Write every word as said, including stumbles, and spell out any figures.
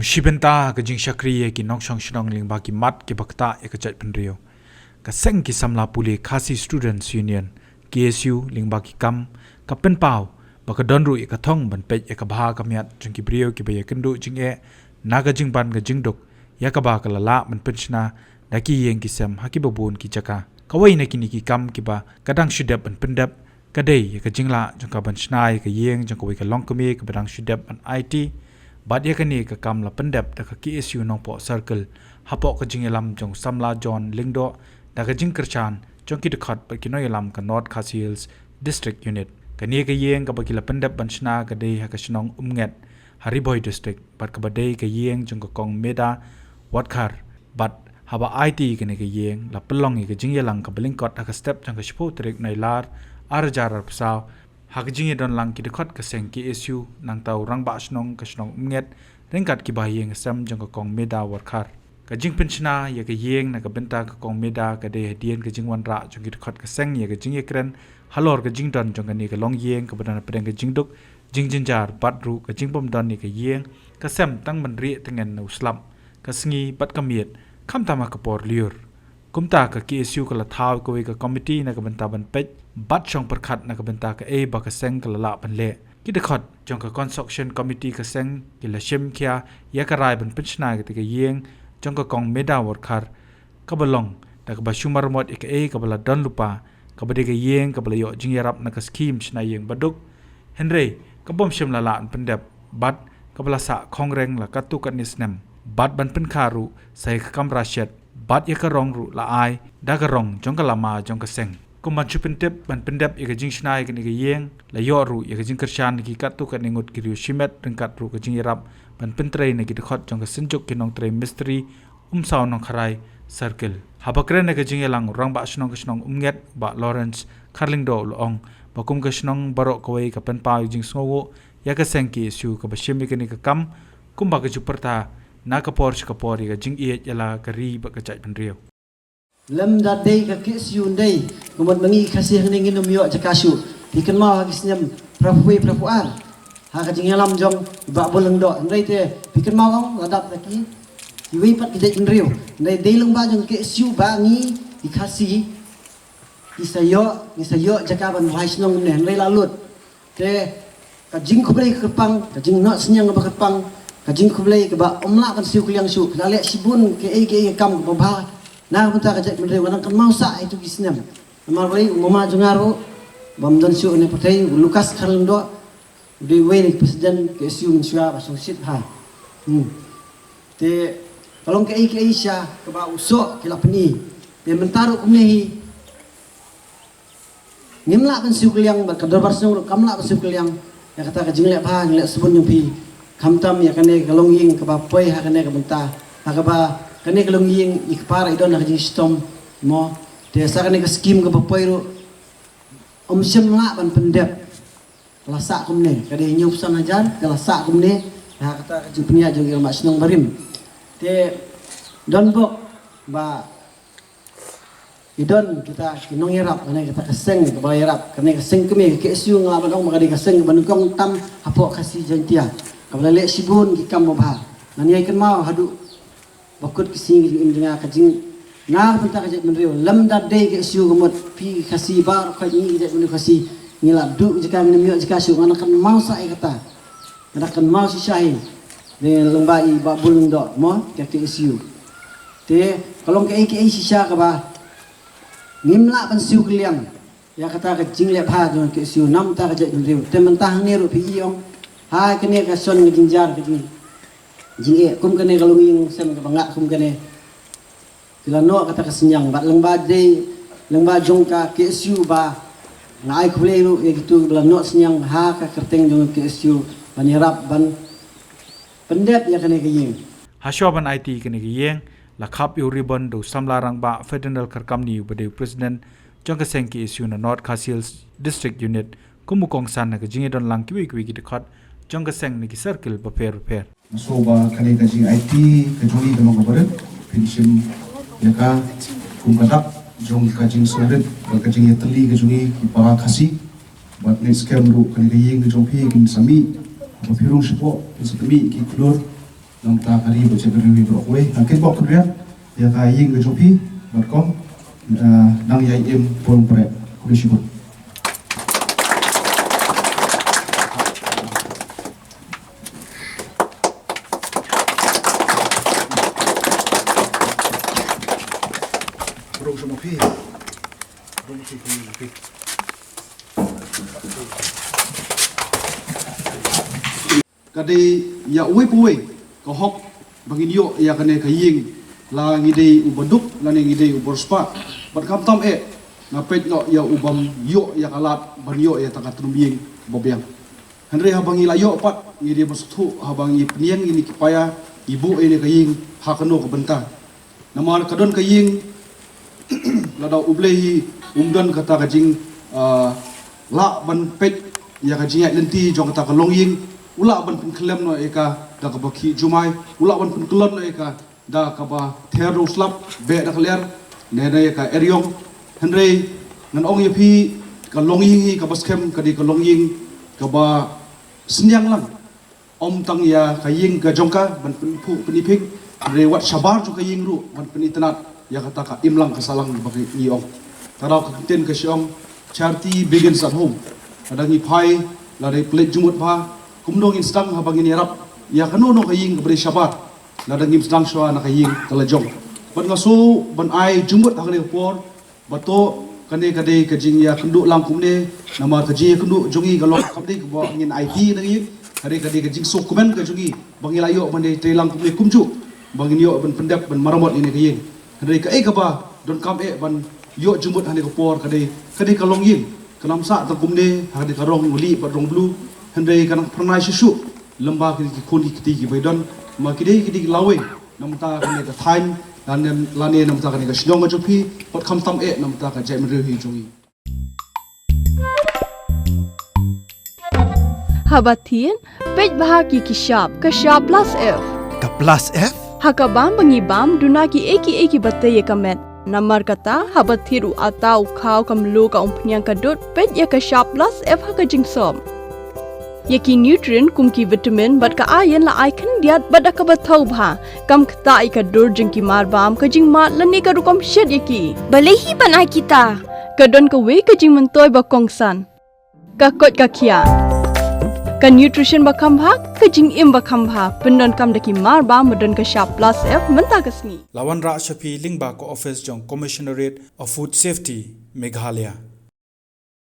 Shibynta ka jingshakri ïa ki nongshong shnong lyngba ki mat kiba ktah ïa ka jaitbynriew, ka seng ki samla pule Khasi Students Union, K S U, lyngba ki kam, ka pynpaw ba ka don ruh ïa ka thong ban peit ïa ka bha ka miat jong ki briew kiba ïakynduh jingeh na ka jingban ka jingduk, ïa kaba ka la lah ban pynshna da ki ïing ki sem ha kiba bun ki jaka. Kawei na kine ki kam kiba ka dang shu dep ban pyndep ka dei ïa ka jinglah jong ka ban shna ïa ka ïing jong kawei ka longkmie kaba dang shu dep ban aiti. Bad ïa kane ka kam la pyndep da ka K S U Nongpoh Circle hapoh ka jingïalam jong u samla John Lyngdoh, da ka jingkyrshan jong ki dkhot bad ki nongïalam ka North Khasi Hills District Unit. Kane ka ïing kaba ki la pyndep ban shna ka dei ha ka shnong Umnget, ha Ri Bhoi District, bad kaba dei ka ïing jong ka Kong Meda Watkhar. Bad haba aiti kane ka ïing, la pynlong ïa ka jingïalang kaba lyngkot ha ka step jong ka shiphew tarik Nailar, ar hajar arphew saw, ha ka jingïadonlang ki dkhot ka seng K S U, nangta u rangbah shnong ka shnong Umnget, ryngkat ki bahaïing sem jong ka Kong Meda Watkhar. Ka jingpynshna ïa ka ïing na ka bynta ka Kong Meda ka dei hadien ka jingwanrah jong ki dkhot ka seng ïa ka jingïakren halor ka jingdon jong kane ka longïing kaba don hapdeng ka jingduk jingjynjar bad ruh ka jingbymdon ïa ka ïing ka sem tang ban rieh tyngen na u slap, ka sngi bad ka miet, khamtam ha ka por lyiur. Kumta ka K S U ka la thaw kawei ka komiti na ka bynta ban peit bad shong pyrkhat na ka bynta kaei ba ka seng ka la lah ban leh. Ki dkhot jong ka construction committee ka seng ki la shim khia ïa ka rai ban pynshna ïa kata ka ïing jong ka Kong Meda Watkhar, kaba long da kaba shu maramot ïa kaei kaba la don lypa, kaba dei ka ïing kaba la ïoh jingïarap na ka skhim shna ïing baduk. Hynrei ka bym shym la lah ban pyndep, bad kaba la sah khongreng la katto katne snem, bad ban pynkha ruh sa ïa ka kamra shet, bad ïa ka rong ruh la ai da ka rong jong ka lama jong ka seng. Kum ban shu pyntip ban pyndep ïa ka jingshna ïa kane ka ïing, la ïoh ruh ïa ka jingkyrshan na ki katto katne ngut ki riew shimet ryngkat ruh ka jingïarap ban pyntrei na ki dkhot jong ka Synjuk ki Nongtrei Mistri Umsaw Nongkharai Circle. Haba kren ha ka jingïalang u rangbah shnong ka shnong Umnget, Bah Lawrence Kharlyngdoh, u la ong ba kum ka shnong baroh kawei ka pynpaw ïa ka jingsngewbha ïa ka seng K S U kaba shim ïa kane ka kam, kumba ka ju pyrta na ka por sha ka por ïa ka jingïeit ïa la ka ri bad ka jaitbynriew. Lem da dei ka K S U ndei, ka mut ma ngi Khasi hangne ngin ym ïoh jaka shuh. Phi kynmaw ha ki snem phra phew wei phra phew ar, ha ka jingïalam jong i Bah Bul Lyngdoh, hynrei te phi kynmaw ong la dap da ki, kiwei pat ki jaitbynriew. Hynrei dei lyngba jong ka K S U ba ngi ki Khasi ngi sa ïoh, ngi sa ïoh jaka ban rwai shnong ne, hynrei la lut. Te ka jingkhublei kyrpang, ka jingnoh synñiang kaba kyrpang, ka jingkhublei kaba ym lah ban siew kylliang shuh, ka la leh shibun kaei kaei ka kam kaba bha na ka bynta ka jaitbynriew, nga dang kynmaw sah ïa kito ki snem. Namar balei, u mama jong nga ruh bym don shuh ne, pyrthei, u Lucas Kharlyngdoh, u dei uwei na ki president K S U mynshuwa ba sngewsih bha. Hmm. Te ka long kaei kaei shisha kaba u soh ki la pyni. Te mynta ruh kumne hi, ngim lah ban siew kylliang, bad ka dorbar shnong ruh kam lah ban siew kylliang ïa kata ka jingleh bha, jingleh sbun jong phi. Khamtam ïa kane ka longïing kaba poi ha kane ka bynta, ha kaba kane ka longïing i kpa i don ha ka jingshitom mo. Te sa kane ka skim kaba poi ruh ym shym lah ban pyndep. Ka la sah kumne, ka dei hynñiewphew san hajar, ka la sah kumne ha kata ka jingpynïaid jong i rangbah shnong barim. Te don bok ba i don kita ki nongïarap, kane kata ka seng kaba ïarap, kane ka seng kmie, ka K S U, nga lah ban ong ba ka dei ka seng kaba nyngkong tam hapoh Khasi Jaiñtia, kaba la leh shibun ki kam babha. Ngan ïai kynmaw haduh ba kut ki sngi, ka jingim jong nga, ka jing, na ka bynta ka jaitbynriew, lem da dei ka K S U ka mut phi Khasi baroh, ka ngi ka jaitbynriew Khasi ngi la duh jaka, ngim ïoh jaka shuh, nga dang kynmaw sah ïa kata. Nga dang kynmaw shisha hi, dei lyngba i Bah Bul Lyngdoh mo, ka K S U. Te ka long kaei kaei shisha kaba ngim lah ban siew kylliang ïa kata ka jingleh bha jong ka K S U na ka bynta ka jaitbynriew. Te mynta hangne ruh phi i ong, ha kane ka shon ka jingjynjar, ka jing, jingeh kum kane, ka longïing sem kaba ngah kum kane, ki la noh kata ka synñiang, bad lyngba dei, lyngba jong ka K S U ba nga ai khublei ruh ïa kito kiba la noh synñiang ha ka kyrteng jong ka K S U ban ïarap ban pyndep ïa kane ka ïing. Hashwa ban aiti kane ka ïing, la khap ïa u ribbon da u samla rangbah Ferdinand Kharkamni uba dei u president jong ka seng K S U na North Khasi Hills District Unit, kum u kongsan ha ka jingïadonlang kiwei kiwei ki dkhot jong ka seng na ki circle bapher bapher. Nga sngew ba kane ka jingaiti ka jong i ka long kaba rit, phin shim ïa ka kum ka dak jong ka jingsngewrit bad ka jingïatylli ka jong i ki para Khasi. Bad ngeit skhem ruh kane ka ïing ka jong phi kin sa mih, ba phi rung shapoh kin sa mih ki khlur Nangta ka ri ba jait bynriew hi baroh kawei. Nga kyrpad khyndiat ïa ka ïing ka jong phi bad kong, eh, nang ïai im pung pyrshah. Khublei shibun. Rung sha ma phi. Rung sha ma phi. Ka dei ïa uwei pa uwei ka hok ba ngin ïoh ïa kane ka ïing, la ngi dei uba duk lane ngi dei uba riewspah. Bad khamtam eh nga peit noh ïa ubym ïoh ïa ka lad ban ïoh ïa kata ka tnum ïing ba biang. Hynrei haba ngi la ïoh pat ngi dei ban sngewthuh haba ngi pynïeng ïa kine ki paia, ngi buh ïa kane ka ïing ha kano ka bynta. Namar ka don ka ïing, lada U Blei hi um don kata ka jing, ah, lah ban peit ïa ka jingïaid lynti jong kata ka longïing, u lah ban pynkhyllem noh ïa ka da kaba khih jumai, u lah ban pynkyllon noh ïa ka da kaba ther da u slap, beh da ka lyer, ne da ïa ka eriong. Hynrei ngan ong ïa phi, ka longïing hi kaba skhem ka dei ka longïing kaba synñiang lang. Ym tang ïa ka ïing ka jong ka ban pynphuh pyniping, hynrei wat shabar jong ka ïing ruh ban pynitynnad ïa kata ka imlang ka sahlang ba ngi ong. Ka daw ka kyntien ka shong, charity begins at home. Lada ngi phai, lada ngi pynleit jingmut bha, kumno ngin sdang haba ngin ïarap ïa kano kano ka ïing kaba dei shabar, lada ngim sdang shuwa na ka ïing ka la jong. Bad nga sngew ban ai jingmut ha kane ka por, ba to kane ka dei ka jingïakynduh lang kumne, namar ka jingïakynduh jong ngi ka long kam dei kaba ngin aiti na ngi, ka dei ka dei ka jingsngewkmen ka jong ngi ba ngi la ïoh ban dei trei lang kumne kumjuh ba ngin ïoh ban pyndep ban maramot ïa kane ka ïing. Hynrei kaei kaba donkam eh ban ïoh jingmut ha kane ka por ka dei, ka dei ka longïing. Ka nang sah tang kumne ha kane ka rong u lih bad rong blue, hynrei ka nang phyrnai shuh shuh lem bad kine ki khun ki kti kiba don, namar ki dei ki dei ki lawei na bynta kane ka thaiñ lane, lane na bynta kane ka shnong ka jong phi, bad khamtam eh na bynta ka jaitbynriew hi jong ngi. Haba thied, peit bha ïa ki shap, ka shap plus F. Ka plus F? Ha ka bam ba ngi bam, duna kiei kiei kiba tei ïa ka met. Namar kata, haba thied u atta, u khaw, ka mluh, ka umphniang, ka dud, peit ïa ka shap plus F ha ka jingsop. Ïa ki nutrient kum ki vitamin bad ka iron la ai khyndiat bad da kaba thaw bha. Kam ktah ïa ka dur jong ki marbam, ka jingmad lane ka rukom shet ïa ki. Balei hi ban ai kita? Ka don kawei ka jingmyntoi ba kongsan. Ka koit ka khiah. Ka nutrition ba kham bha, ka jingim ba kham bha. Pyndonkam da ki marbam ba don ka shap plus F mynta ka sngi. La wanrah sha phi lyngba ka office jong Commissionerate of Food Safety, Meghalaya.